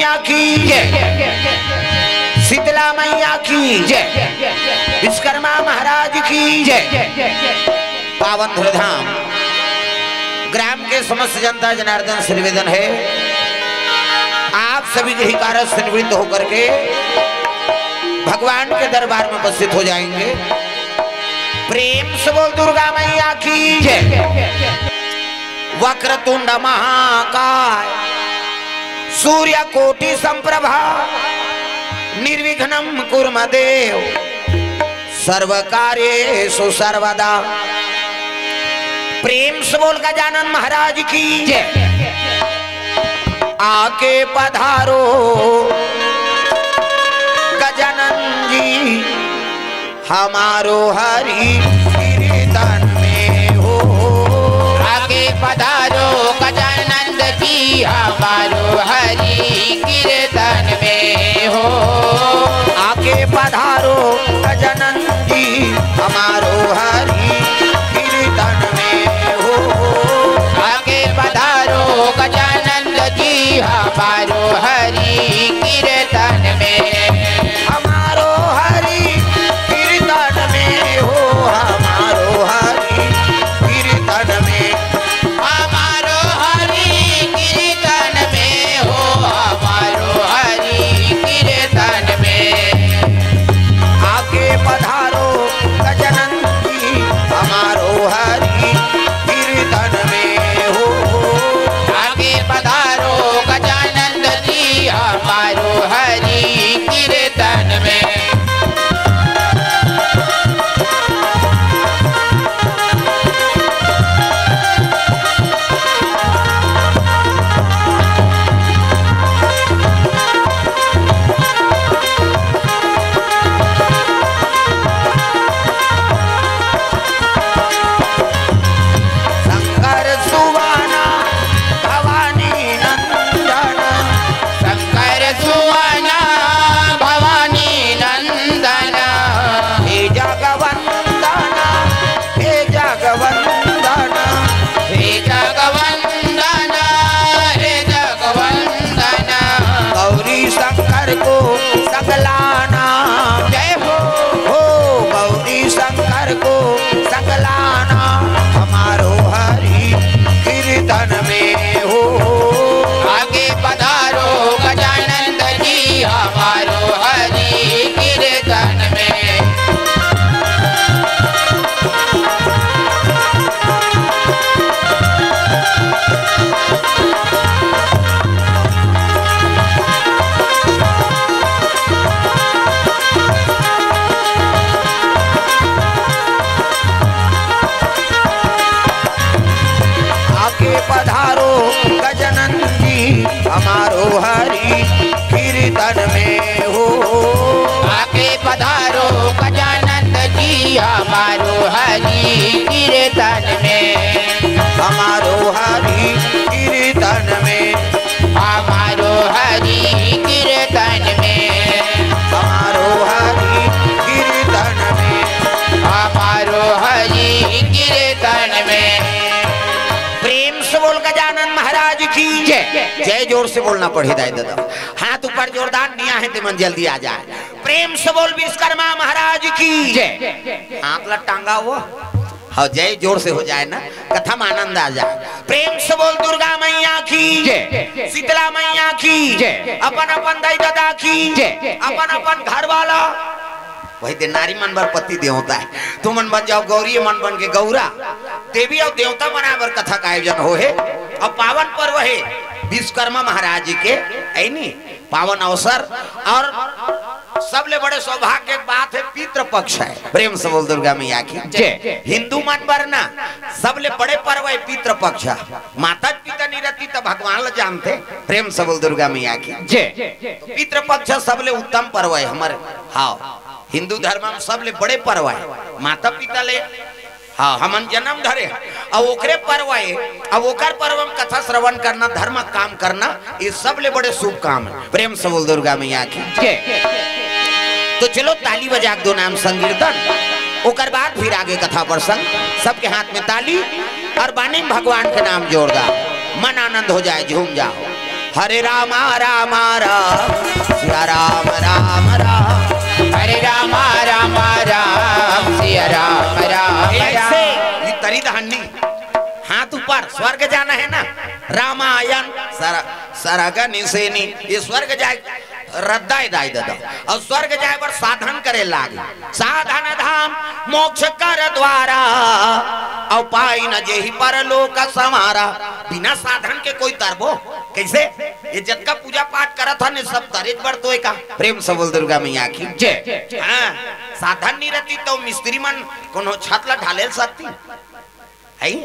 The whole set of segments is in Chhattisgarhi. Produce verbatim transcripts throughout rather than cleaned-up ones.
मैया की जय, शीतला मैया की जय, विश्वकर्मा महाराज की जय। पावन धुरधाम ग्राम के समस्त जनता जनार्दन से निवेदन है, आप सभी गृह कार्य से निवृत्त होकर के भगवान के दरबार में उपस्थित हो जाएंगे। प्रेम से बोल दुर्गा मैया की जय। वक्रतुंड महाकाय सूर्य कोटि संप्रभा निर्विघ्नं कुरु मे देव सर्व कार्येषु सर्वदा। प्रेम से बोल गजानन महाराज की जय। आके पधारो गजानन जी, हमारो हरि कीर्तन में हो। आके पधारो गजानंद जी, हमारो हरि कीर्तन में हो। आके पधारो गजानंद जी, हमारो हरि कीर्तन में हो। आके पधारो गजानंद जी, हमारो हरि कीर्तन में। हमारो हरि कीर्तन में हो, हमारो हरि कीर्तन में। हमारो हरि कीर्तन में हो, हमारो हरि कीर्तन में। आके पधारो गजानन जी, हमारो हरि कीर्तन में हो। आके पधारो गजानंद जी, हमारो हरि कीर्तन में। शंकर सुवाना भवानी नंदन। शंकर सुवाना भवानी नंदन। हे जगवंदना, हे जगवंदना। हे जगवंदना, हे जगवंदना। गौरी शंकर को सकलाना। जय हो। हो गौरी शंकर को सकलाना, हमारो हरि कीर्तन में हो। आके पधारो गजानंद जी, हमारो हरि कीर्तन में। आके पधारो गजानन जी, हमारो हरि कीर्तन में हो। आके पधारो गजानंद जी, हमारो हरि कीर्तन में। हमारो हरि कीर्तन में। हमारो हरि कीर्तन में। हमारो हरि कीर्तन में। हमारो हरि कीर्तन में। प्रेम से बोल गजानन महाराज की जय। जय जोर से बोलना पड़ही दाई ददा। हाथ ऊपर जोरदार दिया है, ते मन जल्दी आ जाए। प्रेम से बोल विश्वकर्मा महाराज की जय। हाथ ला टांगा वो। हाँ, जय जोर से हो जाए ना, कथा में आनंद आ जाए। प्रेम से बोल दुर्गा मैया की जय। शीतला मैया की जय। अपन अपन दाई ददा की जय। अपन अपन घर वाला। वही दे नारी मन बर पति देवता है। तुमन बन जाओ गौरी, मन बन के गौरा। देवी अउ देवता बनाए बर कथा का आयोजन हो हे। अब पावन पर्व हे विश्वकर्मा महाराज जी के, है नी? पावन अवसर अउ सबले बड़े सौभाग्य के बात हे, पितृपक्ष हे। प्रेम से बोल दुर्गा मैया की जय। हिंदू मन बर ना सबले बड़े पर्व हे पितृपक्ष। माता पिता नइ रही त भगवान ला जानथे। प्रेम से बोल दुर्गा मैया की जय। तो पितृपक्ष सबले उत्तम पर्व हे हमर। हाँ, हिंदू धर्म में सबले बड़े पर्व हे माता पिता ले। हाँ, हमन जनम धरे हन, अउ ओकरे पर्व हे, अउ ओकर पर्व में कथा श्रवण करना, धर्म काम करना, ये सबले बड़े शुभ काम हे। प्रेम से बोल दुर्गा मैया की जय। तो चलो ताली बजा के दो नाम संकीर्तन, ओकर बाद फिर आगे कथा प्रसंग। सबके हाथ में ताली अउ बानी में भगवान के नाम जोरदार, मन आनंद हो जाए, झूम जाओ। हरे रामा रामा राम, सिया राम राम राम। हरे रामा रामा राम, सिया राम राम ऐसे राम। ये तरी दहन्नी, हाथ ऊपर, स्वर्ग जाना है ना। रामायण सर-, सरग निसेनी, ये स्वर्ग जाए, रद्दा दाई ददा। और स्वर्ग जाए बर साधन करे लागे। साधन धाम मोक्ष कर द्वारा, अउ पाई न जेहि परलोक संवारा। बिना साधन के कोई तरबो कैसे? ये जतका पूजा पाठ करत हन, सब तरेज बर तो एका। प्रेम से बोल दुर्गा मैया की जय। हाँ, साधन नहीं रहती तो मिस्त्री मन कोनो छत ला ढाले सकती है?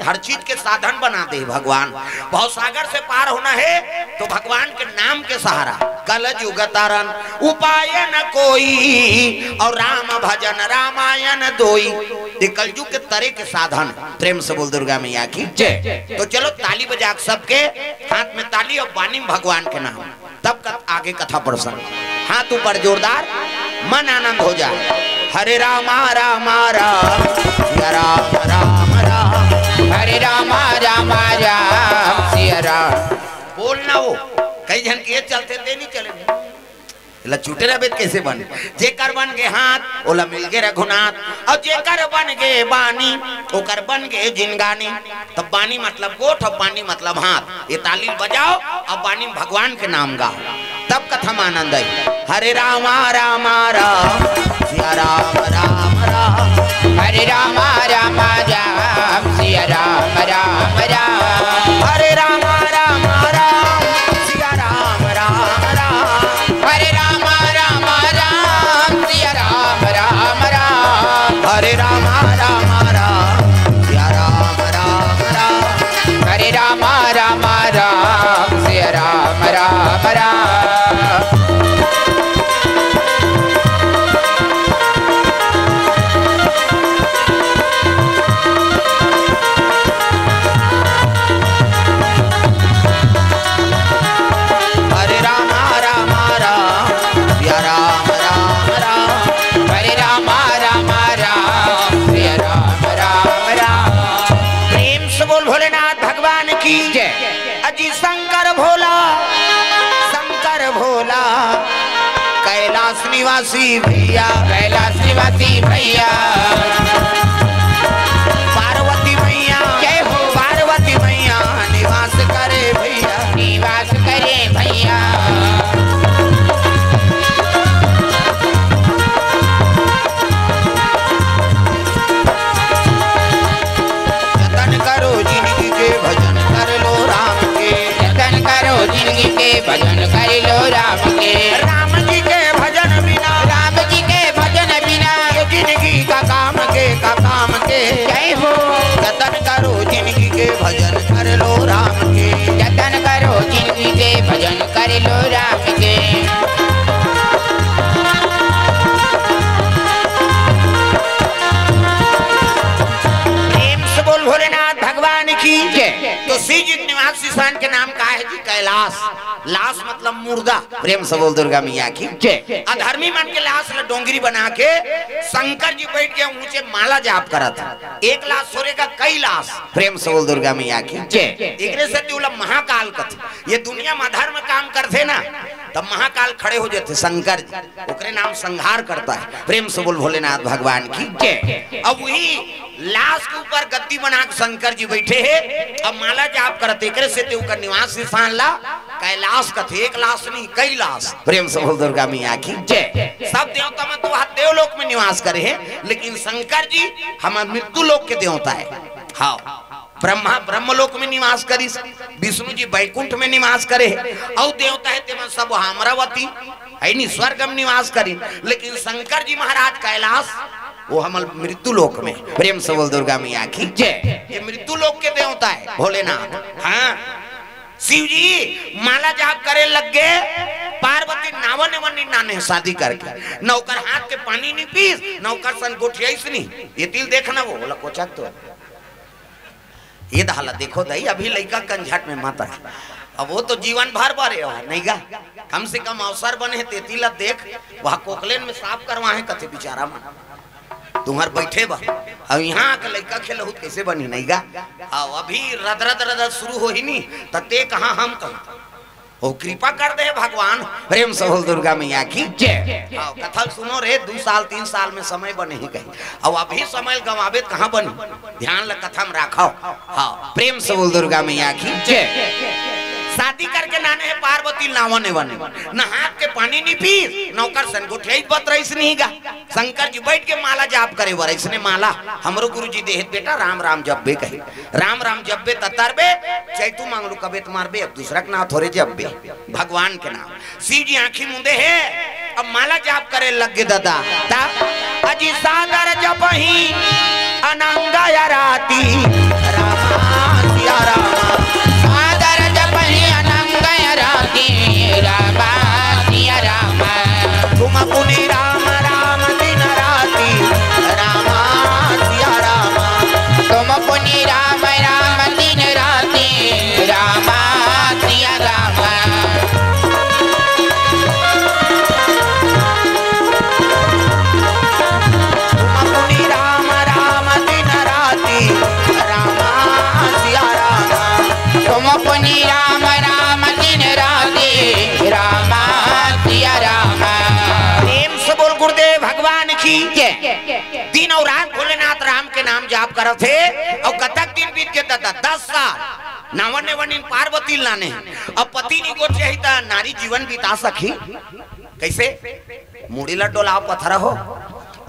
हर चीज के साधन बना दे भगवान। भवसागर से पार होना है तो भगवान के नाम के सहारा। कल युग तारन उपाय न कोई, और राम भजन रामायण दोई। ये कलयुग के तरे के साधन। प्रेम से बोल दुर्गा मैया की जय। तो चलो ताली बजा के सबके हाथ में ताली और बानी में भगवान के नाम, तब कत-, आगे कथा प्रसंग। हाथ ऊपर जोरदार, मन आनंद हो जाए। हरे रामा रामा राम, सिया राम राम राम। हरे रामा रामा राम, सिया राम। बोल ना हो, कई झन के चलते ते नहीं चले। एला छूटे रहबे त कइसे बने? जेकर बन गे हाथ, ओला मिल गे रघुनाथ, अउ जेकर बन गे बानी, ओकर बन गे जिनगानी। तब बानी मतलब गोठ, अउ बानी मतलब हाथ। ये ताली बजाओ, अब बानी में भगवान के नाम गाओ, तब कथा में आनंद आई। हरे रामा रामा राम, सिया राम राम राम। हरे रामा रामा राम, सिया राम राम राम। हरे रामा रामा राम, सिया राम राम राम। हरे रामा रामा राम, सिया राम राम राम। हरे रामा रामा राम, सिया राम राम राम। हरे रामा रामा राम, सिया राम राम राम। हरे रामा रामा राम, सिया राम राम राम। हरे रामा रामा राम, सिया राम राम राम। प्रेम से बोल भोलेनाथ भगवान की जय। अजी शंकर भोला, शंकर भोला, कैलाश निवासी भैया, कैलाश निवासी भैया। पार्वती मैया, जय हो। पार्वती मैया निवास करे भैया। निवास करे भैया। जतन करो जिनगी के, भजन कर लो राम के। जतन करो जिनगी के, भजन कर लो राम के। राम जी के भजन बिना, राम जी के भजन बिना, ये जिनगी का काम के, का काम के। जय हो। जतन करो जिनगी के, भजन कर लो राम के। जतन करो जिनगी के, भजन कर लो राम के। प्रेम से बोल भोलेनाथ भगवान की जय। तो श्री जी के निवास स्थान के नाम का है जी? कैलाश। लाश मतलब मुर्दा। प्रेम से बोल दुर्गा मैया की जय। अधर्मी मन के लाश ला डोंगरी बना के शंकर जी बैठ के ऊंचे माला जाप करत। एक लाश छोरे का कई लाश। प्रेम से बोल दुर्गा मैया की जय। एकरे से तू ला महाकाल कथे। ये दुनिया में अधर्म काम करथे ना, तब महाकाल खड़े हो जाथे शंकर जी। ओकरे नाम संहार करता है। प्रेम से बोल भोलेनाथ भगवान की जय। अब वही लाश के ऊपर गद्दी बना के शंकर जी बैठे हैं। अब माला जाप करत, एकरे से ते ओकर निवास स्थान ला कैलाश कथे। एक लाश नहीं, कई लाश। प्रेम से बोल दुर्गा मैया की जय। सब देवता में तो वहाँ देवलोक में निवास करे हैं, लेकिन शंकर जी हमार मृत्यु लोक के देवता है। हाँ, ब्रह्मा ब्रह्मलोक में निवास करिस, विष्णु जी बैकुंठ में निवास करे, अउ देवता है तेमन सब अमरावती है नी, स्वर्ग में निवास करिन, लेकिन शंकर जी महाराज कैलाश, वो हमर मृत्यु लोक में। प्रेम से बोल दुर्गा मैया की जय। ये मृत्यु लोक के देवता है भोलेनाथ। हाँ, शिव जी माला जाप करे लग गए, पार्वती नावन वन्नी नाने शादी करके, न ओकर हाथ के पानी नहीं पीस, न ओकर सन गोठियाईस नहीं। ये तिल देखना वो, बोला कोचक तो ये दहाला देखो दई, अभी लइका कंझट में मत रह। अब वो तो जीवन भर बरे हो, नहीं गा? कम से कम अवसर बने हे, तेती ला देख, वह कोकलेन में साफ करवाहे कथे बिचारा मन। तुम्हर बैठे बा, अब यहाँ आके लइका खेलहु त कैसे बनी, नहीं गा? अब अभी रद रद रद शुरू होही नी, त ते कहाँ हम कहाँ। ओ कृपा कर दे भगवान। प्रेम से बोल दुर्गा मैया की जय। हाँ, कथा ल सुनो रे, दू साल तीन साल में समय बने ही कहीं। अब अभी समय गंवाबे त कहाँ बनी? ध्यान ल कथा में राखव। हाँ, प्रेम से बोल दुर्गा मैया की जय। शादी करके नाने हे पार्वती ल नावा नेवा नइ, न हाथ के पानी नइ पीस, न ओकर सन गोठियाई बत रहिस नहीं गा। शंकर जी बैठ के माला जाप करे बर, इसने माला हमरो गुरु जी देहे त बेटा, राम राम जपबे कहे, राम राम जपबे त तरबे, चैतू मांगलू कबे त मारबे, अब दूसरा के नाव थोरे जपबे, भगवान के नाव। शिव जी आंखी मूंदे हे, अब माला जाप करे लग गे ददा। ता अजी सादर जपही अनंग अराती, रामा सिया रामा। सादर जपही अनंग अराती, रामा सिया रामा। तुम पुनि राम राम दिन राती, रामा सिया रामा। तुम पुनि राम राम दिन राती, रामा सिया रामा। तुम पुनि राम राम दिन राती, रामा सिया रामा। तुम पुनि राम राम दिन राती, रामा सिया रामा। प्रेम से बोल गुरुदेव भगवान की जय। दिन अउ रात भोलेनाथ राम के नाम जाप करत हे। अउ कतक दिन बीत गे ददा? दस साल। नावा नेवा नइ पार्वती ल नाने। अब पति नइ गोठियाही त नारी जीवन बिता सकही कइसे? मुड़ी ल डोलाव पथरा हो।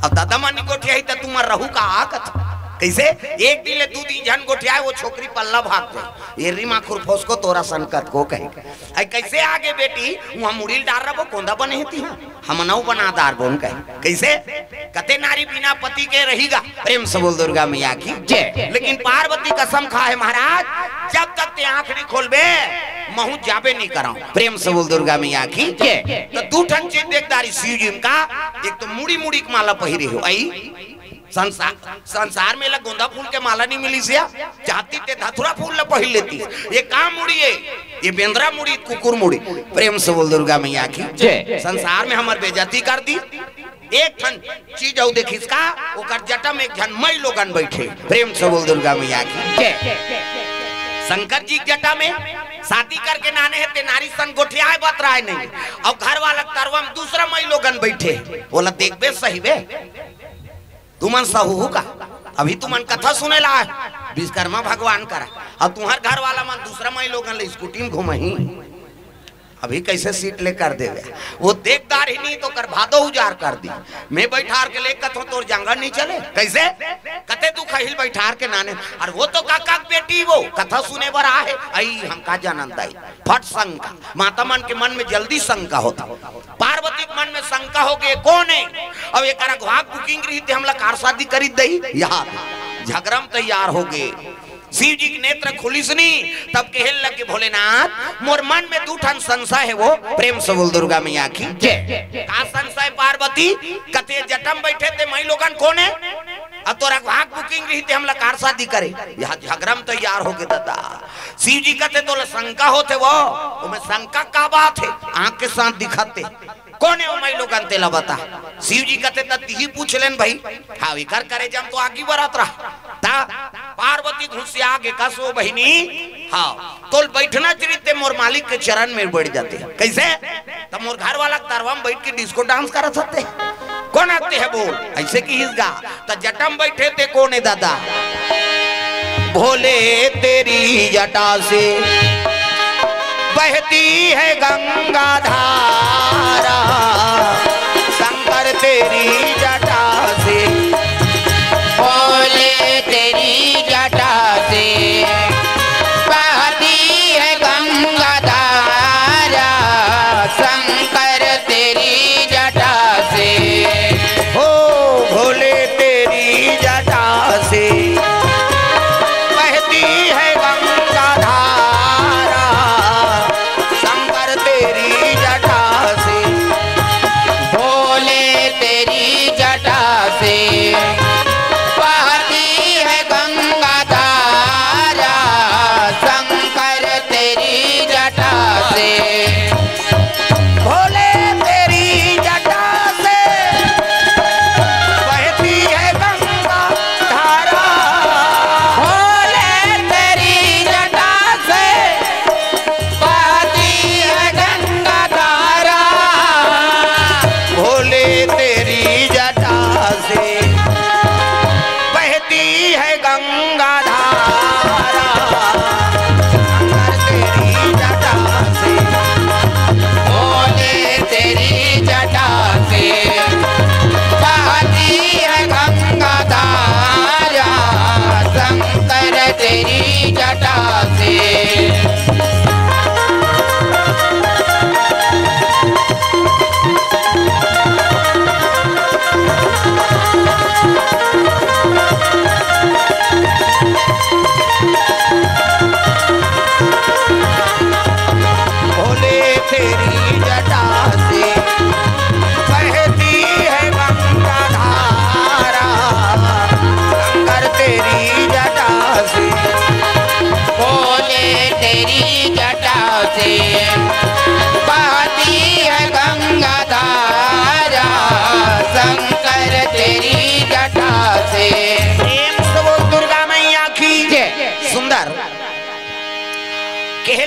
अब ददा मन नइ गोठियाही त तुमन रहू का आकत? कइसे? एक दिन ले दू तीन झन गोठियाय, ओ छोकरी पल्ला भाग जाय। ये रीमा खुरफोस को तोरा सन कतको कहे। अई कइसे आगे बेटी? उहाँ मुड़ी ल डार रबो, कोंदा बने हे तिहाँ। हमनऊ बना दार बोन कहे। कइसे? कते नारी बिना पति के रहिगा। प्रेम से बोल दुर्गा मैया की जय। लेकिन पार्वती कसम खाहे महाराज, जब तक ते आंख नइ खोलबे, महूं जाबे नइ करंव। प्रेम से बोल दुर्गा मैया की जय। त दू ठन चीज देख दारिस शिव जी म का, एक तो मुड़ी मुड़ी के माला पहिरे हो, अई संसार, संसार में ला गोंदा फूल के माला नइ मिलिस या, चाहती ते धतुरा फूल ला पहिर लेती। ये का मुड़ी हे? ये बेंदरा मुड़ी, कुकुर मुड़ी। प्रेम से बोल दुर्गा मैया की जय। संसार में हमर बेइज्जती कर दिस। एक ठन चीज अउ देखिस का, ओकर जटा में एक झन मई लोगन बइठे। प्रेम से बोल दुर्गा मैया की जय। शंकर जी के जटा में शादी करके नाने हे ते नारी सन गोठियाय बतराय नइ, अउ घर वाला तरवा म दूसरा मई लोगन बइठे। ओला देखबे सहिबे? तुमन सहू का? अभी तुमन कथा सुने ला आय, विश्वकर्मा भगवान करा। अब तुंहर घर वाला मन दूसरा मई लोगन ले स्कूटी म घुमही। अभी कइसे सीट ले कर देवे? वो देख दार ही नहीं तो कर भादो उजार कर दी। मैं बैठार के ले कथों तोर जांगर नइ चले। कइसे? कते दुख हिल बैठार के नाने। अरे वो तो काका के बेटी वो कथा सुने बर आहे। अई हम का जानन दाई। फट शंका। माता मन के मन में जल्दी शंका होता। पार्वती के मन में शंका हो गे, कोन हे? अब एकर अगवा के booking रहिते हमला कार शादी करी दई। यहाँ झगड़ा में तैयार हो गे। शिव जी के नेत्र खुलिस नी, तब कहे लगे, भोलेनाथ, मोर मन में दू ठन संशय हे वो। प्रेम से बोल दुर्गा मैया की जय। का संशय पार्वती? कते जटा म बइठे ते मई लोगन कोन हे? अब तोर अगवा के booking रहिते हमला कार शादी करे। यहाँ झगड़ा में तैयार हो गे ददा। शिव जी कथे तोला शंका होथे वो, ओमे शंका का बात हे? आंख के साथ दिखत हे। कोन हे ओ मई लोगन तेला बता। शिव जी कथे त तिही पूछ लेन भाई। हाँ, एकर करेजा म तो आगी बरत रहा। ता पार्वती घुसिया गे कस ओ बहिनी। हाँ, तोल बैठना चाहिए ते मोर मालिक के चरण में बैठ जाते। कइसे? त मोर घर वाला के तरवा म बइठ के disco dance करत हते। कोन आते हे बोल? अइसे किहिस गा। त जटा म बइठे ते कोन हे ददा? भोले तेरी जटा से बहती है गंगा धारा, शंकर तेरी जटा से। भोले तेरी जटा से बहती है गंगा धारा, शंकर तेरी जटा से। हो भोले तेरी जटा से बहती है गंगा धारा, शंकर तेरी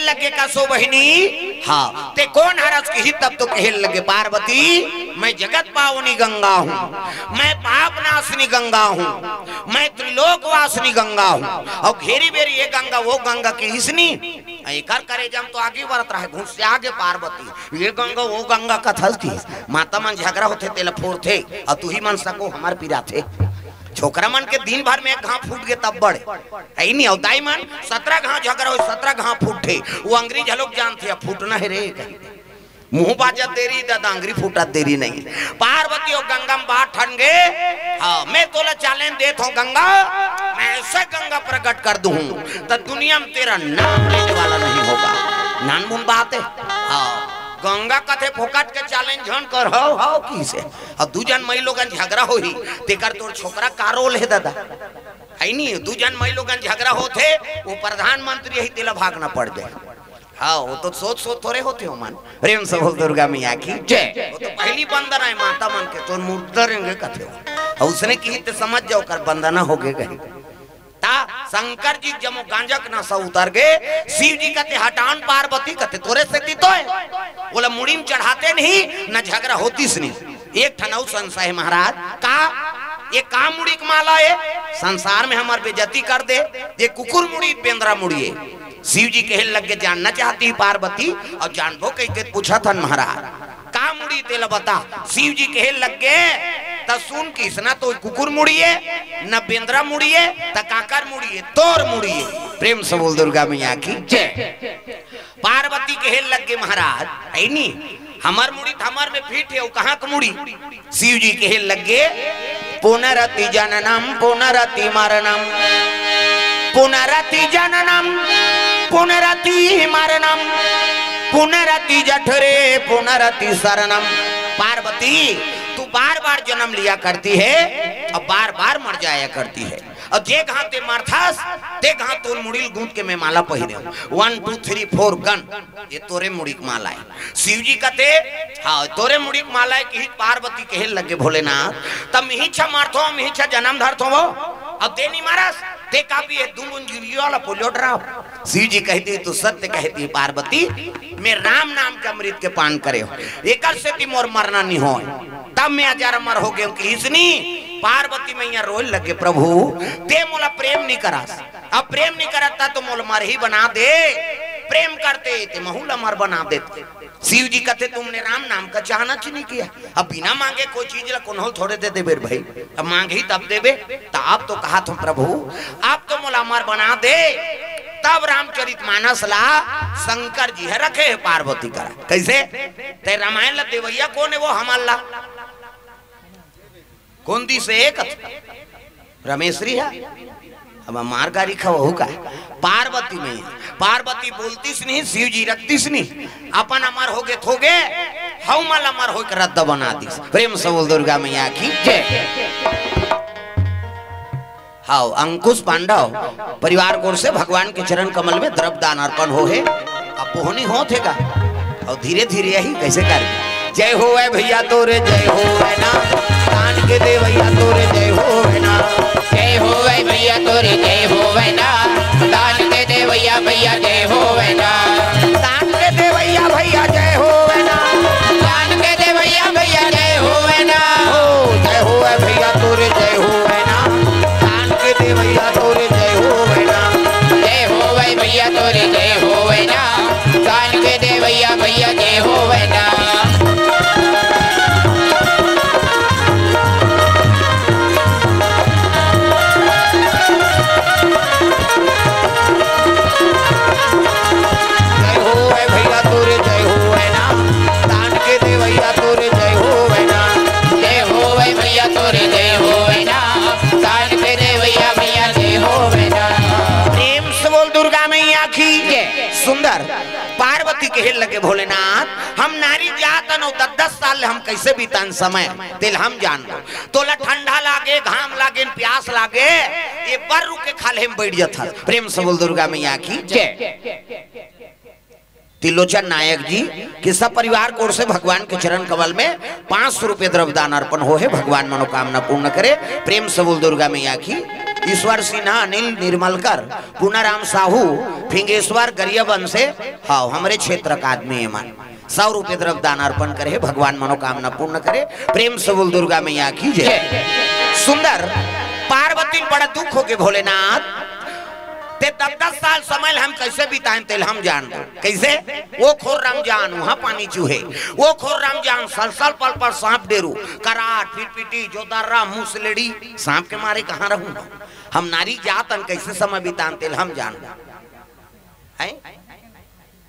लगे का सो बहिनी, हाँ, ते कोन हरस किहिस? तब तो कहे लगे, पार्वती, मैं जगत पावनी गंगा हूँ, मैं पाप नाशनी गंगा हूँ, मैं त्रिलोक वासनी गंगा हूँ। अउ घेरी बेरी ये गंगा, वो गंगा किहिस नी, एकर करेजा म तो आगी बरत रहे, घुसिया गे पार्वती। ये गंगा, वो गंगा कथस किहिस। माता मन झगरा होथे, तेला फोरथे, अउ तुही मन सको हमर पिराथे। छोकरा मन के दिन भर में एक घांव फूट गे तब बड़े। हइ नी, अउ दाई मन सतरा घांव झगरा होय, सतरा घांव फूटथे। वो अंगरी घलोक जानथे, अब फूटना हे रे। मुंह बाजत देरी, ददा अंगरी फूटत देरी नहीं। पार्वती अउ गंगा म बात ठन गे। हाँ, मैं तोला challenge देत हूँ गंगा, मैं ऐसे गंगा प्रकट कर दूँ, त दुनिया में तेरा नाम लेने वाला नहीं होगा। नानमुन बात हे। हाँ, गंगा कथे फोकट के challenge झन कर, हव, हव, किहिसे। अउ दू झन मइलोगन झगरा होही, तेकर तोर छोकरा का role हे ददा? हइ नी, दू झन मइलोगन झगरा होथे, वो प्रधानमंत्री अही, तेला भागना पड़ जाय। हाँ, वो तो सोच सोच थोरे होथे ओमन। प्रेम से बोल दुर्गा मैया की जय। वो तो पहली बंदना हे माता मन के, तो मुर्दा रेंगे कथे हो। अउ उसने किहिस ते समझ जा ओकर बंदना हो गे कहे। ता शंकर जी जमो गांजा के नशा उतर गे, शिव जी कथे हटान, पार्वती कथे तोरे सेती तो हे। ओला मुड़ी म चढ़ाते नहीं, न झगरा होतिस नहीं। एक ठन अउ संशय हे महाराज, का ये का मुड़ी के माला हे? संसार में हमर बेइज्जती कर दे। ये कुकुर मुड़ी, बेंदरा मुड़ी हे। शिव जी कहे लग गे, जानना चाहती पार्वती, अउ जानबो कहिके पूछत हन महाराज, का मुड़ी तेला बता। शिव जी कहे लग गे, त सुन किहिस, न तो कुकुर मुड़ी हे, न बेंदरा मुड़ी हे, त काकर मुड़ी हे? तोर मुड़ी हे। प्रेम से बोल दुर्गा मैया की जय। पार्वती कहे लग गे महाराज, हइ नी, हमर मुड़ी त हमर में fit हे, अउ कहाँ के मुड़ी? शिव जी कहे लग गे, पुनरपि जननम पुनरपि मरणम, पुनरपि जननम पुनरपि मरणम, पुनरपि जठरे पुनरपि शरणम। पार्वती, तू बार बार जन्म लिया करती है और बार बार मर जाया करती है, और जे घांव ते मरथस ते घांव तोर मुड़ी ल गूंथ के मैं माला पहिरे हूं। One, two, three, four, gun। ये तोरे मुड़ी के माला हे। शिव जी कथे, हाँ, तोरे मुड़ी के माला हे। किहिस पार्वती कहे लगे भोलेनाथ, तब मिहिछा मरथों, मिहिछा जन्म धरथों वो, अब ते नहीं मरस, ते का भी ये दू बूंद जुरिया वाला पोलियो ड्रॉप। शिव जी कहती, तू सत्य कहती पार्वती, मैं राम नाम के अमृत के पान करे हूं, एकर सेती मोर मरना नहीं होय, तब मैं अजर अमर हो गे हूं। किहिस नी, पार्वती मैया रोय लगे, प्रभु, ते मोला प्रेम नहीं करस, अब प्रेम नहीं करत त तो मोला मरही बना दे, प्रेम करते ते महू ल अमर बना देते। शिव जी कथे, तुमने राम नाम का चाहना च नहीं किया। अब बिना मांगे कोई चीज ला कोनो ल थोरे दे देबे रे भाई, अब मांगही तब देबे। त अब तो कहत हंव प्रभु, अब तो मोला अमर बना दे। तब रामचरित मानस ला शंकर जी ह रखे हे पार्वती करा। कइसे? ते रामायण ला देवइया कोन हे वो हमर ला? कोन दिस हे एक? रमेश रिहा। अब मार गारी खवहू का? पार्वती मैया। पार्वती बोलतिस नहीं, शिव जी रखतिस नहीं। अपन अमर हो गे, थो गे, हमन ल अमर होय के रद्दा बना दिस। प्रेम से बोल दुर्गा मैया की जय। हाव, अंकुश पांडव परिवार कोर से भगवान के चरण कमल में द्रव्य दान अर्पण हो हे। अब बोहनी होत हे का? अउ धीरे धीरे यही कइसे कर, जय होवय भैया तोरे, जय होवय ना, दान के देवैया तोरे, जय होवय ना। जय होवय भैया तोरे, जय होवय ना, दान के देवैया भैया, जय होवय ना। दान के देवैया भैया, जय होवय ना। दान के देवैया भैया, जय होवय ना। ओ, जय होवय भैया तोरे, जय होवय ना, दान के देवैया तोरे, जय होवय ना। जय होवय भैया तोरे, जय होवय ना, दान के देवैया भैया, जय होवय ना। जय होवय भैया तोरे, जय होवय ना, दान के देवैया तोरे, जय होवय ना। जय होवय भैया तोरे, जय होवय ना, दान के देवैया भैया, जय होवय ना। प्रेम से बोल दुर्गा मैया की जय। सुंदर। पार्वती कहे लगे, भोलेनाथ, हम नारी जात अन दस दस साल ले हम कइसे बितान समय, तेला हम जान लो। तोला ठंडा लागे, घाम लागे, प्यास लागे, ये बर रुख के खाल्हे म बइठ जाथस। प्रेम से बोल दुर्गा मैया की जय। त्रिलोचन नायक जी के सब परिवार कोर से भगवान के चरण कमल में पाँच सौ रुपये द्रव्य दान अर्पण हो हे। भगवान मनोकामना पूर्ण करे। प्रेम से बोल दुर्गा मैया की। ईश्वर सिन्हा, अनिल निर्मलकर, पुनाराम साहू, फिंगेश्वर गरियाबंद से, हाँ, हमरे क्षेत्र का आदमी है मन। सौ रुपये द्रव्य दान अर्पण करे, भगवान मनोकामना पूर्ण करे। प्रेम से बोल दुर्गा मैया की जय। सुंदर पार्वती बड़ा दुख होके भोलेनाथ, ते दस दस साल समय हम कैसे बिताएं तेल हम जान दो। कैसे? वो खोर राम जान वहाँ पानी चूहे, वो खोर राम जान सलसल पल पर सांप डेरू, कराट, फिरपिटी, जोदर्रा, मुसलेड़ी, सांप के मारे कहाँ रहूँ? हम नारी जात अन कैसे समय बितान तेल हम जान। हैं?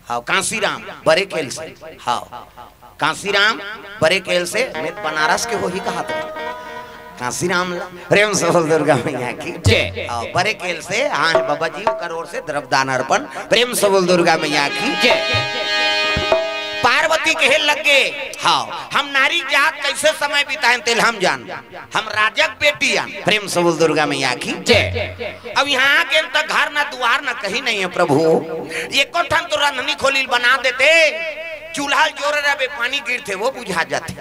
हाँ, कांसीराम बरेकेल से। हाँ, कांसीराम बरेकेल से, मैं बनारस के होही कहा था। कांसीराम ला, प्रेम से बोल दुर्गा मैया की जय। हाँ, बरेकेल से, हाँ, बाबा जी, ओकर ओर से द्रव्य दान अर्पण, प्रेम से बोल दुर्गा मैया की जय। पार्वती कहे लगे, हाँ, हम नारी जात कैसे समय बिताएं तेल हम जान, हम राजक बेटी आन। प्रेम से बोल दुर्गा मैया की जय। अब यहाँ आके तो घर ना दुआर ना कहीं नहीं है प्रभु, एको ठन तो रंधनी खोली बना देते, चूल्हा जोर रहे पानी गिरते वो बुझा जाते,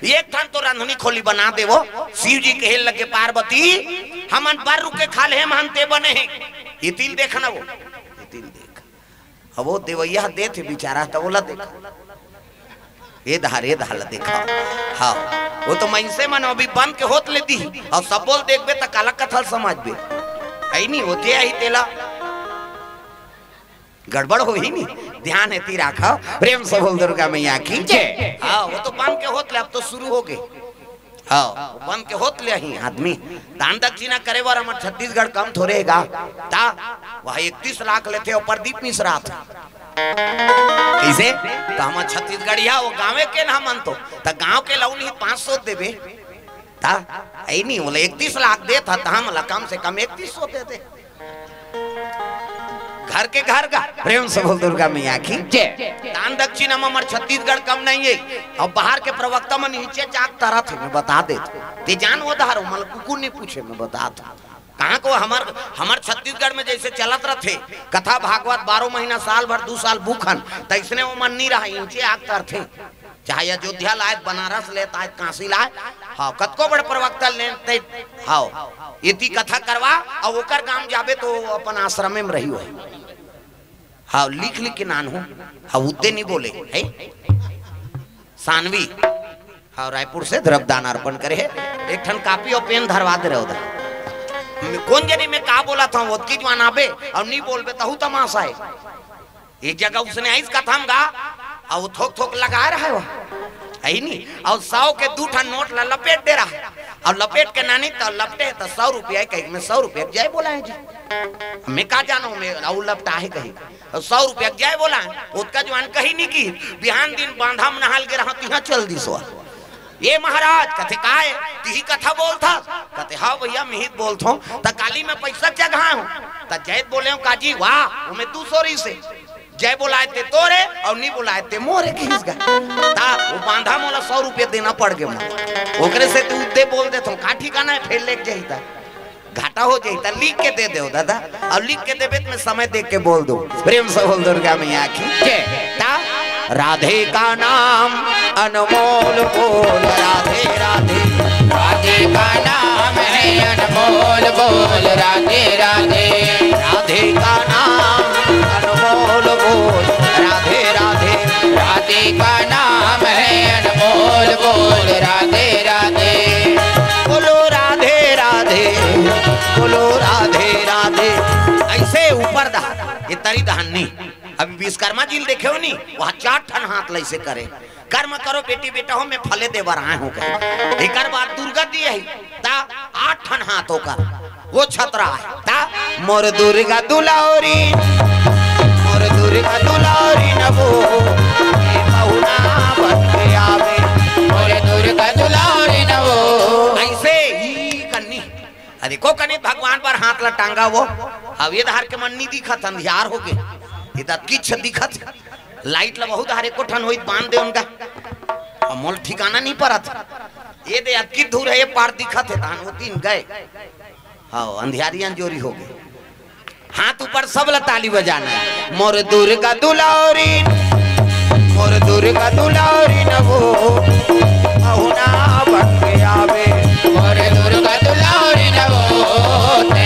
एक ठन तो रंधनी खोली बना दे। वो शिव जी कहे लगे पार्वती, हमन बर रुके खा ले, हम हनते बने हैं। ये तिल देखना वो, ये तिल देख। अब वो देवैया देत हे बिचारा, त ओला देखा। ये धार, ये धार ला देखा। हाँ, वो तो मनसे मन अभी बंद के होत ले दी, अउ सब बोल देखबे त काला कथल समझबे। ऐ नहीं होते आही तेला। गड़बड़ होही नहीं, ध्यान एती राखा। प्रेम से बोल दुर्गा मैया की जय। हाँ, वो तो बंद के होत ले, अब तो शुरू हो गए। हाँ, बन के होत ले ही आदमी। दान दक्षिणा करे बर हमर छत्तीसगढ़ कम थोरे हे गा। ता वह इकतीस लाख लेथे अउ प्रदीप मिश्रा थे। कइसे? त हमर छत्तीसगढ़िया वो गाँवे के ना मन तो। त गाँव के लउन ही पाँच सौ देबे। ता ऐ नहीं बोले इकतीस लाख देत ह, त हमला कम से कम इकतीस सौ दे दे। घर के घर का प्रेम से बोल दुर्गा मैया की जय। दान दक्षिणा में हमर छत्तीसगढ़ कम नहीं है। अब बाहर के प्रवक्ता मन नीचे जाग तरत हे, मैं बता दे। ते जान वो धारो मल कुकुर नहीं पूछे, मैं बता दे। कहाँ को हमर, हमर छत्तीसगढ़ में जैसे चलत रथे, कथा भागवत बारह महीना, साल भर, दू साल भूखन, तैसने वो मन नहीं रहा, नीचे आग तरथे। चाहे अयोध्या लाए, बनारस ले, ताए काशी लाए, हाँ, कतको बड़ प्रवक्ता ले, ते, हाँ, इति कथा करवा, अउ ओकर गांव जाबे तो अपन आश्रम में रही हो। हाँ, लिख लिख के नान हो, हाँ, उद्दे नहीं बोले, है? सानवी, हाँ, रायपुर से द्रव्य दान अर्पण करे हे, एक ठन कापी अउ पेन धरवा दे रहे उधर। मैं कौन जनी मैं का बोला था, ओतकी जवान आबे, अउ नहीं बोलबे, तहु तमाशा है। एक जगह उसने आइस कथम गा, अउ थोक थोक लगा रहा है वो। है ही नहीं। अउ सौ के दू ठन नोट ला लपेट दे रहा है। अउ लपेट के नानी त लपटे त सौ रुपया के, मैं सौ रुपया के जय बोला है जी। मैं का जानो, मैं अउ लपटा है कहीं। अउ सौ रुपया के जय बोला है, ओतका जवान कहीं नहीं की। बिहान दिन बांधा में नहाल के रहा, तिहाँ चल दी सो। ये महाराज, कथे, "काय, तिही कथा बोलथस?" कथे, "हाँ भैया, मिहित बोलथों।" "त काली मैं पैसा चघाए हूँ।" "त जय बोले हूँ काजी, वाह, वो मैं दू सौ रही से।" जय बोलाए ते तोरे अउ नी बोलाए ते मोरे किहिस गा। ता वो बांधा मोला सौ रुपया देना पड़ गे मोला। ओकरे से तू दे बोल देथों, का ठिकाना है, फेर लेके जाही ता। घाटा हो जाही ता, लिख के दे देव दादा। अउ लिख के देबे त मैं समय देख के बोल दूं। प्रेम से बोल दुर्गा मैया की जय। ता राधे का नाम अनमोल बोल राधे राधे। राधे का नाम है अनमोल बोल राधे राधे। राधे का नाम अनमोल बोल राधे राधे। राधे का नाम है अनमोल बोल राधे राधे। बोलो राधे राधे, बोलो राधे राधे। ऐसे ऊपर दहा, ये तरी दहान नहीं। अभी विश्वकर्मा जी ल देखे हो नहीं, वहाँ चार ठन हाथ ला ऐसे करे। कर्म करो बेटी बेटा हो, मैं फले दे बर आए हूँ कहे। एकर बाद दुर्गा जी आई, ता आठ ठन हाथ ओकर, वो छतरा है। ता मोर दुर्गा दुलारी, मोर दुर्गा दुलारी नवो, ये पहुना बन के आवे। मोर दुर्गा दुलारी नवो। ऐसे ही कन्नी, अरे को कनी भगवान पर हाथ ला टांगा वो। अब ये धार के मन नहीं दिखत, अंधियार हो गए, ये तो किछ दिखत। लाइट ला बहुत हर एको ठन होई, बांध दे उनका। अब मोल ठिकाना नहीं परत। ये दे अतकी दूर है, ये पार दिखत है, तहान वो तीन गए। हाँ, अंधियारी अंजोरी हो गए। हाथ ऊपर, सब ला ताली बजाना है। मोर दुर्गा दुलारी, मोर दुर्गा दुलारी नवो, पहुना बन के आवे। मोर दुर्गा दुलारी नवो, ते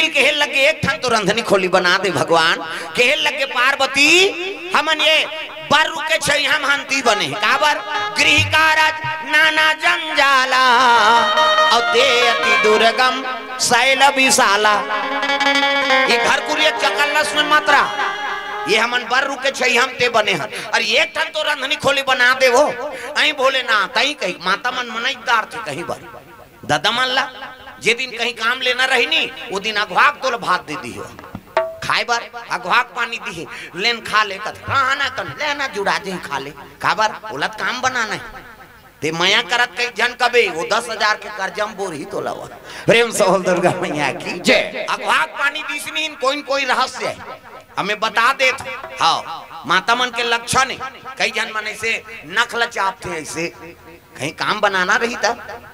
कहे लगे, "एक ठन तो रंधनी खोली बना दे भगवान।" कहे लगे पार्वती, "हमन ये बर रुख के छइहां म हंती बने हे।" काबर? "गृह कारज नाना जंजाला, अउ ते अति दुर्गम शैल विशाला।" ये घर कुरिया चकल्लस में मत रह, ये हमन बर रुख के छइहां म ते बने हन, अउ एक ठन तो रंधनी खोली बना दे वो। अई भोलेनाथ, अई कही माता मन मनई डारथे कहीं बर। ददा मन ला जे दिन कहीं काम लेना रही नी, वो दिन अघवा के तोला भात दे दिही, खाए बर अघवा के पानी दिही, "लेन खा ले," कथे, "कहां ना कन, लेना जुड़ा जे खा ले।" काबर? ओला त काम बनाना हे। ते मया करत कई झन कबे, वो दस हजार के करजा म बोरही तोला वो। प्रेम से बोल दुर्गा मैया की जय। अघवा के पानी दिस नी, कोई न कोई रहस्य हे, हमें बता देत। हां, माता मन के लक्षण हे। कई झन मन ऐसे नख ल चापथे ऐसे, कहीं काम बनाना रही त,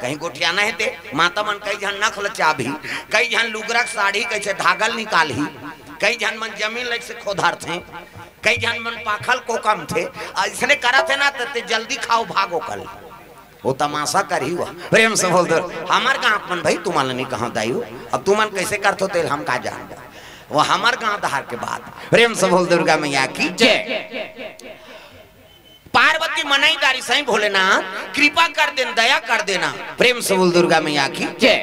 कहीं गोठियाना हे ते, माता मन कई झन नख ल चाबही, कई झन लुगरा के साड़ी कइसे धागा ल निकालही, कई झन मन जमीन ल अइसे खोदरथे, कई झन मन पाखल कोकमथे, अइसने करत हे ना त ते जल्दी खाव भागव कल। वो तमाशा करही वो। प्रेम से बोल दो, हमर गांव के मन भाई, तुमन ल नइ कहंव दाई हो, अब तुमन कइसे करथो तेला हम का जानबो, वो हमर गांव डहर के बात। प्रेम से बोल दुर्गा मैया की जय। पार्वती मनई डारिस हे भोलेनाथ, कृपा कर देना, दया कर देना। प्रेम से बोल दुर्गा मैया की जय।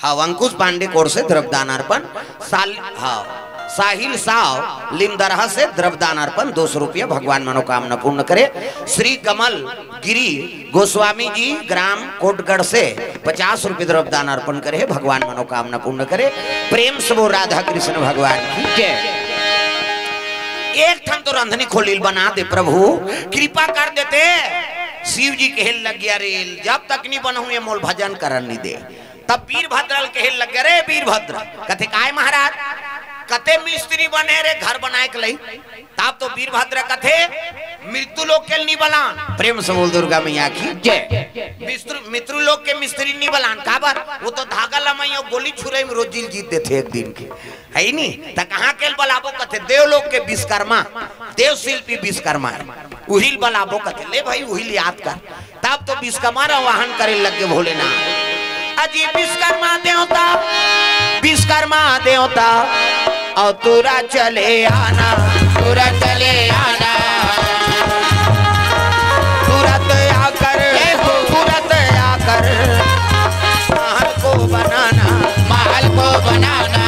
हां, अंकुश पांडे कोर से द्रव्यदान अर्पण, साल-, हां, साहिल साव लिमदरहा से द्रव्यदान अर्पण, दो सौ रुपया, भगवान मनोकामना पूर्ण करे। श्री कमल गिरी गोस्वामी जी ग्राम कोटगढ़ से पचास रुपये द्रव्यदान अर्पण करे हे, भगवान मनोकामना पूर्ण करे। प्रेम से बोल राधा कृष्ण भगवान की जय। एक ठन तो रंधनी खोली ल बना दे प्रभु, कृपा कर देते। शिव जी कहे लग गया, "रे, जब तक नहीं बनहूं ये मोला भजन करन नहीं दे।" तब वीरभद्र ल कहे लग गया, "रे वीरभद्र," कथे, "काय महाराज?" कथे, "मिस्त्री बने रे घर बनाए के लई।" तब तो वीरभद्र कथे, "मृत्यु लोक के ल नहीं बलान।" प्रेम से बोल दुर्गा मैया की जय। मिस्त्री, मृत्यु लोक के मिस्त्री नहीं बलान, काबर? वो तो धागा लमई अउ गोली छुरई में रोजी ल जीत देथे एक दिन के, हे नी? त कहां के ल बलाबो? कथे, "देवलोक के विश्वकर्मा, देव शिल्पी विश्वकर्मा हे, उही ल बलाबो।" कथे, "ले भाई, उही ल याद कर।" तब तो विश्वकर्मा आवाहन करे लग गे भोलेनाथ। अजी विश्वकर्मा देवता, विश्वकर्मा देवता, अउ तुरत चले आना, तुरत चले आना, तुरत आकर, जय हो। तुरत आकर महल को बनाना, महल को बनाना।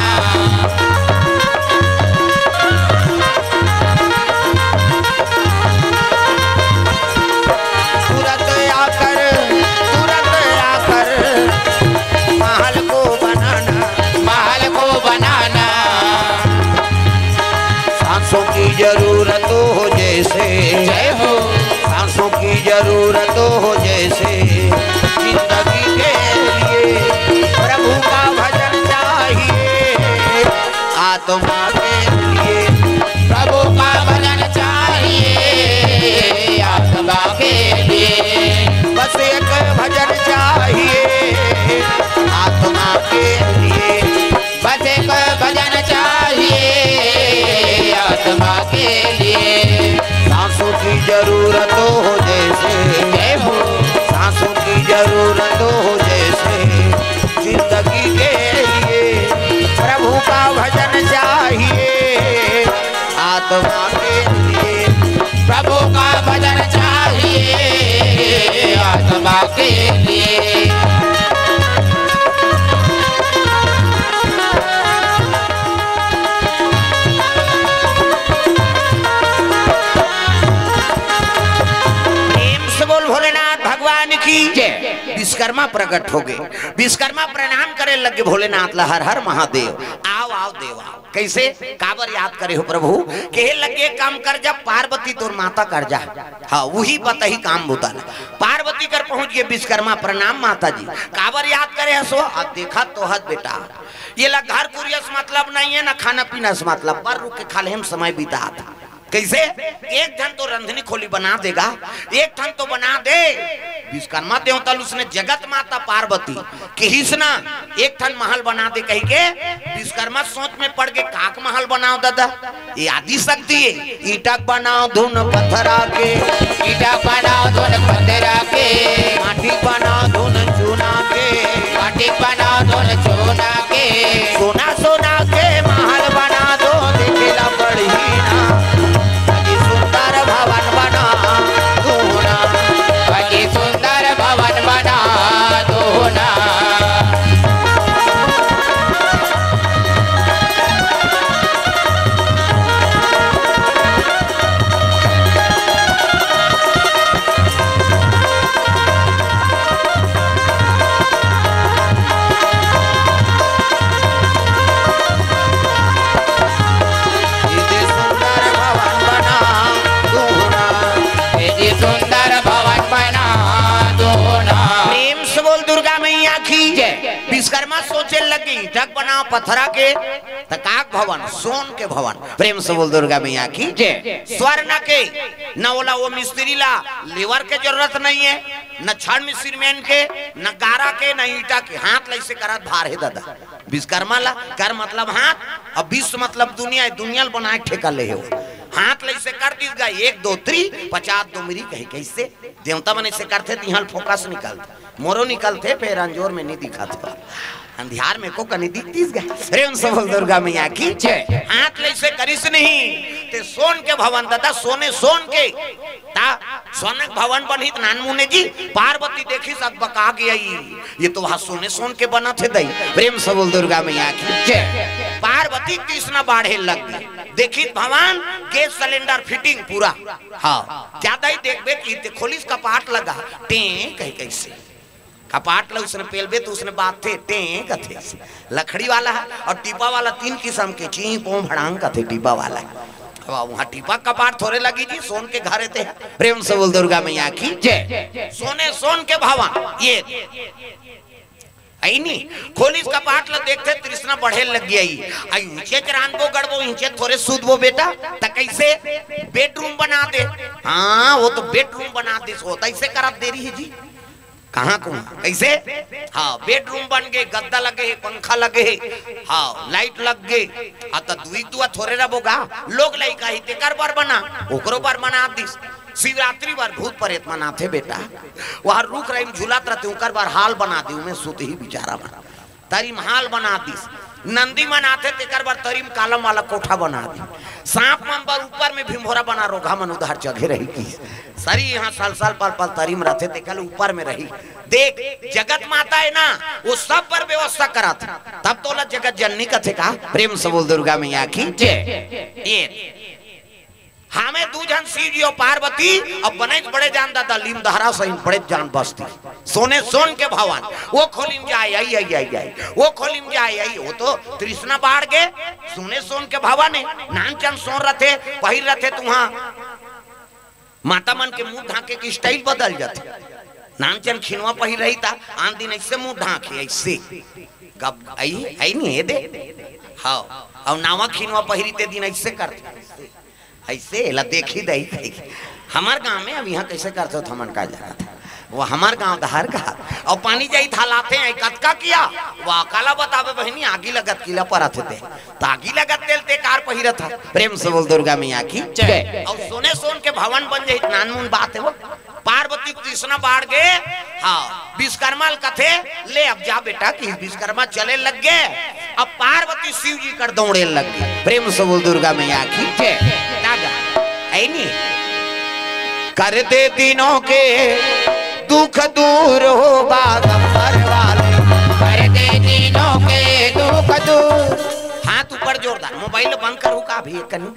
तुरत आकर, तुरत आकर महल को बनाना, महल को बनाना। सांसों की जरूरत हो जैसे, जय हो। सांसों की जरूरत हो जैसे, जिंदगी के लिए प्रभु का भजन चाहिए। आत्मा के लिए प्रभु का भजन चाहिए, आत्मा के लिए बस एक भजन चाहिए, आत्मा के लिए बस एक भजन चाहिए, आत्मा के लिए। सांसों की जरूरत हो जैसे, जय हो। सांसों की जरूरत हो जैसे, जिंदगी के लिए प्रभु का भजन चाहिए, आत्मा के लिए प्रभु का भजन चाहिए, आत्मा के लिए। प्रेम से बोल भोलेनाथ भगवान की जय। विश्वकर्मा प्रकट हो गे, विश्वकर्मा प्रणाम करे लग गे भोलेनाथ ला, "हर हर महादेव, आव आव देव आव।" कइसे? काबर याद करे हो प्रभु? कहे लग गे, "काम कर जा पार्वती तोर माता कर जा।" हां, उही बताही काम बुता ला। पार्वती कर पहुंच गे विश्वकर्मा, "प्रणाम माता जी।" "काबर याद करे हस वो?" "अब देखा तो हस बेटा, ये ला घर कुरिया से मतलब नहीं हे, ना खाना पीना से मतलब, बर रुख के खाल्हे म समय बितात हे।" कइसे? "एक ठन तो रंधनी खोली बना देगा, एक ठन तो बना दे।" विश्वकर्मा देवता ल उसने जगत माता पार्वती किहिस ना, "एक ठन महल बना दे" कहिके, विश्वकर्मा सोच में पड़ गे, "काक महल बनाव ददा?" ये आदि शक्ति हे। ईंटा बनाव धुन पथरा के, ईंटा बनाव धुन पथरा के, माटी बनाव धुन चूना के, माटी बनाव धुन चूना के, सोना लगी, ईंटा के बनाव, पथरा के, त काक भवन, सोन के भवन। प्रेम से बोल दुर्गा मैया की। जय। स्वर्ण के, न ओला वो मिस्त्री ला लेवर के जरूरत नहीं है, न छड़ में सीमेंट के, न गारा के, न ईंटा के, हाथ ला ऐसे करत भार हे दादा। विश्वकर्मा ला, कर मतलब हाथ, अब विश्व मतलब दुनिया, दुनिया ला बनाए के ठेका ले हे वो। हाथ ला ऐसे कर दिस गा, एक दो त्री, पचास दो मिरी कहे, कैसे? देवता मन ऐसे करथे, तिहां ले फोकस निकलथे, मोरो निकलथे, फेर अंजोर में नहीं दिखत हे। अंधियार में को कनी दिखतिस गा। प्रेम से बोल दुर्गा मैया की। जय। हाथ ला ऐसे करिस नहीं, ते सोन के भवन दादा, सोने सोन के। ता सोने के भवन बनही त नानमुन जी, पार्वती देखिस, अकबका गे, ये तो हा सोने सोन के बनत हे दई। प्रेम से बोल दुर्गा मैया की। जय। पार्वती तृष्णा बाढ़े लग गे, देखिस भवन, गैस सिलेंडर फिटिंग पूरा। हाँ, का दई देखबे कि ते खोलिस कपाट ला गा, टें कहे, कैसे? कपाट ला उसने पेलबे त उसने बात थे, टें कथे। लकड़ी वाला हे अउ टीपा वाला, तीन किसम के, चीं पों भड़ांग कथे टीपा वाला। अब वहाँ टीपा कपाट थोरे लगी जी, सोन के घर हे ते। प्रेम से बोल दुर्गा मैया की। जय। सोने सोन के भवन, ये अइनी, खोलिस कपाट ला, देखथे तृष्णा बढ़े लग गे। अई, अइंचे च रांधबो गढ़बो, अइंचे च थोरे सूतबो बेटा, त कैसे? बेडरूम बना दे। हाँ, वो तो बेडरूम बना दे, सो त ऐसे करत दे रही है जी। कहाँ को? कैसे? हाँ, बेडरूम बन गे, गद्दा लगे हे, पंखा लगे हे, हाँ, लाइट लग गे। हाँ, त दुई दुआ थोरे रबो गा, लोग लइका ही तेकर बर बना, ओकरो बर बना दिस। शिवरात्रि बर भूत प्रेत मनाथे बेटा, वहाँ रुख राई म झूलत रथे, ओकर बर हाल बना दे, उमे सुतही बिचारा मन। तरी म हाल बना दिस। नंदी मन आथे, तेकर बर तरी म कालम वाला कोठा बना दिस। सांप मन बर ऊपर में भिंभोरा बना, रोगहा मन उधार चघे रही की। सरी यहाँ साल साल पल पल तरी म रथे, तेकर ऊपर में रही। देख, जगत माता हे ना, वो सब बर व्यवस्था करत। तब तोला जगत जननी कथे का? प्रेम से बोल दुर्गा मैया की जय। ये हमें दू झन शिव जी अउ पार्वती, अब बनेच बड़े जान दादा, लीम दहरा सही बड़े जान बस्ती। सोने सोन के भवन, वो खोली म जाय, अई, अई, अई, अई, वो खोली म जाय, अई, वो तो तृष्णा बाढ़ गे, सोने सोन के भवन हे, नानचन सोन रथे, पहिर रथे तुहा। माता मन के मुंह ढांके के स्टाइल बदल जाथे। नानचन खिनवा पहिर रही ता, आन दिन ऐसे मुंह ढांके, ऐसे। गब, अई, अई नहीं, ये दे। हाँ, अउ नावा खिनवा पहिरी ते दिन ऐसे करथे। ऐसे एला देखी दई कहिके। हमर गांव में अब इहाँ कैसे करथे, हमन का जानत हे। वो हमर गांव डहर का। अउ पानी जाई त हलाथे, "ए, कतका किया?" "वाह, काला बताबे बहिनी, आगी लगत किला परत हे ते। त आगी लगत तेल ते कार पहिरत हे।" प्रेम से बोल दुर्गा मैया की जय। अउ सोने सोन के भवन बन जाही, नानमुन बात हे वो। पार्वती कृष्णा बाढ़ गे, हाँ, विश्वकर्मा ल कथे, "ले अब जा बेटा," कि विश्वकर्मा चले लग गे। अब पार्वती शिव जी कर दौड़े लग गे। प्रेम से बोल दुर्गा मैया की जय। दादा, है नी? कर दे दीनों के दुख दूर हो बागंबर वाले। कर दे दीनों के दुख दूर। हाथ ऊपर जोरदार, मोबाइल बंद करू का अभी एक कनी?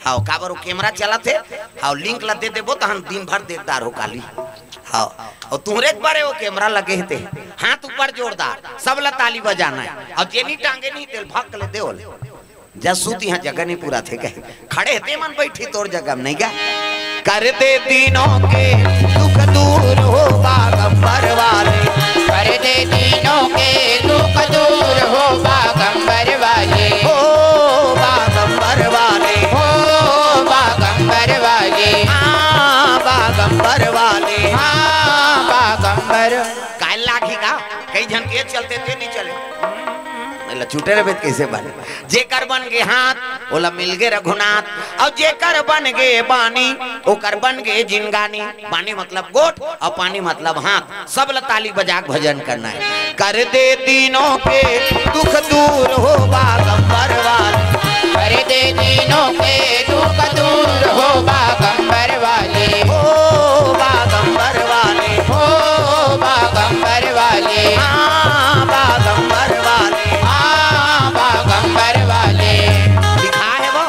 हाव, काबर वो कैमरा चलत हे। हाव, लिंक ला दे देबो, तहन दिन भर देखदार हो काली। हाव, अउ तुहरे एक बारे वो कैमरा लगे हे ते। हाथ ऊपर जोरदार, सब ला ताली बजाना हे। अउ जेनी टांगे नहीं, तेल भक ले दे ओले। जा सूत इहाँ जगह नहीं पूरा थे कहे। खड़े हे ते मन बैठी तोर जगह में नहीं गा। कर दे दीनों के दुख दूर हो बागंबर वाले। कर दे दीनों के दुख दूर हो बागंबर वाले। हो बागंबर वाले। हो बागंबर वाले। हाँ, बागंबर वाले। हाँ, बागंबर। काय लागी का? कई झन के चलते ते नहीं चले। एला छूटे रहे त कैसे बने? जेकर बन गे हाथ, ओला मिल गे रघुनाथ। अउ जेकर बन गे बानी, ओकर बन गे जिनगानी। बानी मतलब गोठ, अउ पानी मतलब हाथ। सब ला ताली बजा के भजन करना हे। कर दे दीनों के दुख दूर हो बागंबर वाले। कर दे दीनों के दुख दूर हो बागंबर वाले। हो बागंबर वाले। हो बागंबर वाले। हाँ, बागंबर वाले। हाँ, बागंबर वाले। लिखा हे वो।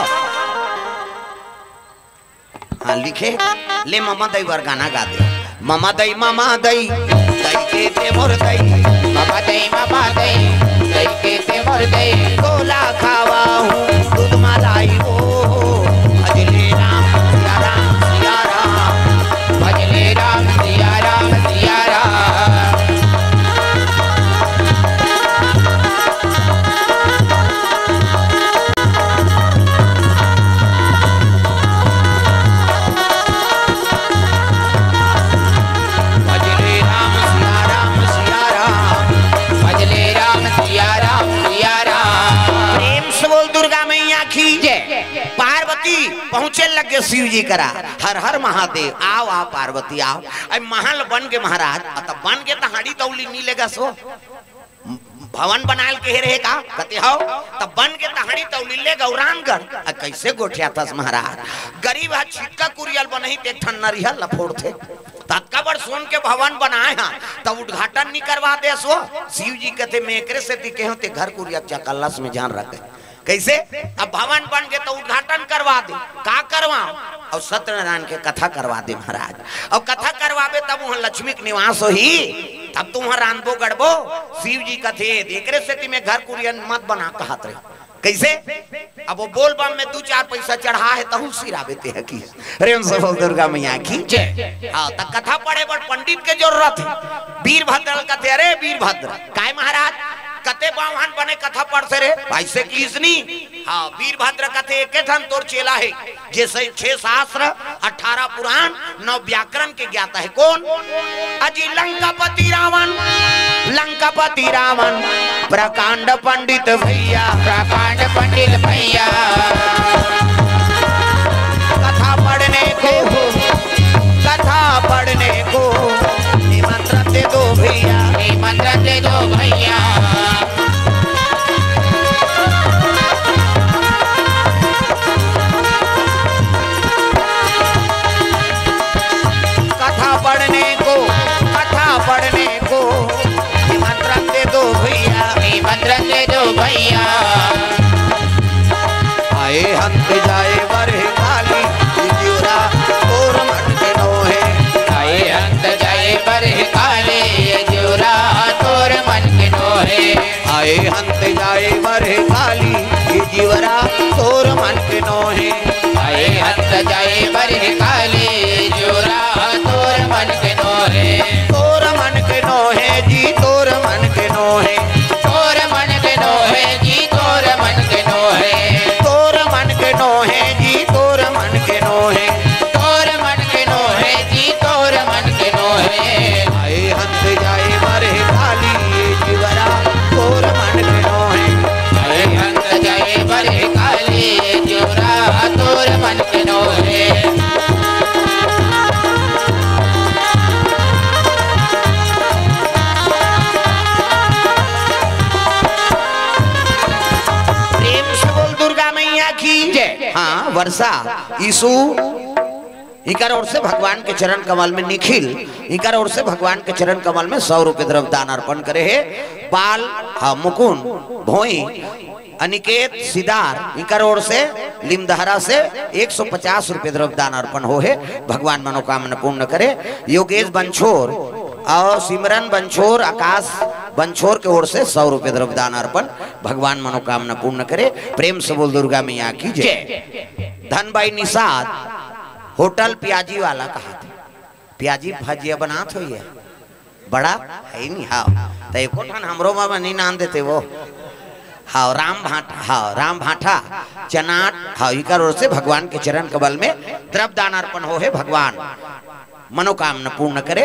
हाँ, लिखे, ले ममा दई बर गाना गा दे। ममा दई, ममा दई, दई के ते मोर दई। ममा दई, ममा दई, दई के ते मोर दई। गोला खावा हूँ, दूध मलाई वो। भजले राम, सिया राम, सिया राम। भजले राम, सिया राम, सिया राम। शिव जी करा, हर हर महादेव, आव आव पार्वती आव। अब महल बन गे महाराज, अब त बन गे त हाड़ी तौली नी लेगस वो। भवन बनायल के रहे का? कथे हव, त बन गे त हाड़ी तौली ले गौरांगढ़। अब कइसे गोठियाथस महाराज? गरीब ह छितका कुरिया ल बनही त एक ठन नरिहा ल फोड़थे। त अतका बड़ सोन के भवन बनाय ह, त उद्घाटन नी करवा देस वो। शिव जी कथे, मैं एकरे सेती केहेंव ते घर कुरिया चकल्लस में झन रखे। कइसे? अब भवन बन गे त उद्घाटन करवा दे। का करवांव? अउ सत्यनारायण के कथा करवा दे महाराज। अउ कथा करवाबे तब उहाँ लक्ष्मी के निवास होही, तब तो उहाँ रांधबो गढ़बो। शिव जी कथे, एकरे सेती मैं घर कुरिया मत बना कहत रहे। कइसे? अब वो बोल बम में दू चार पइसा चढ़ा हे, तहू सिराबे ते ह कि। प्रेम से बोल दुर्गा मैया की। जय। हाँ, त कथा पढ़े बर पंडित के जरूरत हे। वीरभद्र ल कथे, अरे वीरभद्र, काय महाराज, कते बाम्हन बने कथा पढ़थे रे, अइसे किहिस नी। हाँ, वीरभद्र कथे, एके ठन तोर चेला हे, जेसे छह शास्त्र, अठारह पुराण, नौ व्याकरण के ज्ञाता हे। कोन? अजी लंकापति रावण, लंकापति रावण, प्रकांड पंडित भैया। प्रकांड पंडित भैया। कथा पढ़ने को, कथा पढ़ने को निमंत्रण दे दो भैया। निमंत्रण दे दो भैया। कथा पढ़ने को, कथा पढ़ने को निमंत्रण दे दो भैया। निमंत्रण दे दो भैया। आए हंत जाए बरह काली, ये जिउरा तोर मन के नोहे। आए हंत जाए बरह काली, ये जिउरा तोर मन के नोहे। आए हंत जाए बरह काली, ये जिउरा तोर मन के नोहे। आए हंत जाए बरह काली, ये जिउरा तोर मन के नोहे। तोर मन के नोहे जी, तोर मन के नोहे। तोर मन के नोहे जी, तोर मन के नोहे। तोर मन के नोहे जी, तोर मन के नोहे। तोर मन के नोहे जी, तोर मन के नोहे। आए हंत जाए बरह काली, ये जिउरा तोर मन के नोहे। आए हंत जाए बरह काली, ये जिउरा तोर मन के नोहे। प्रेम से बोल दुर्गा मैया की जय। हाँ, वर्षा, ईशु, इकर ओर से भगवान के चरण कमल में, निखिल, इकर ओर से भगवान के चरण कमल में सौ रुपये द्रव्य दान अर्पण करे हे। बाल, हाँ, मुकुंद, भोई, अनिकेत, सिदार, इकर ओर से लिमदहरा से एक सौ पचास रुपये द्रव्य दान अर्पण हो हे। भगवान मनोकामना पूर्ण करे। योगेश बंछोर अउ सिमरन बंछोर, आकाश बंछोर के ओर से सौ रुपये द्रव्य दान अर्पण। भगवान मनोकामना पूर्ण करे। प्रेम से बोल दुर्गा मैया की जय। जय। धनबाई निषाद, होटल प्याजी वाला कहाथे। प्याजी भजिया बनात होही। बड़ा हे नी, हाँ। त एको ठन हमरो मा बनी नान देते वो। हाँ, राम भांठा, हाँ, राम भांठा, चनाट, हाँ, इकर ओर से भगवान के चरण कमल में द्रव्य दान अर्पण हो हे। भगवान मनोकामना पूर्ण करे।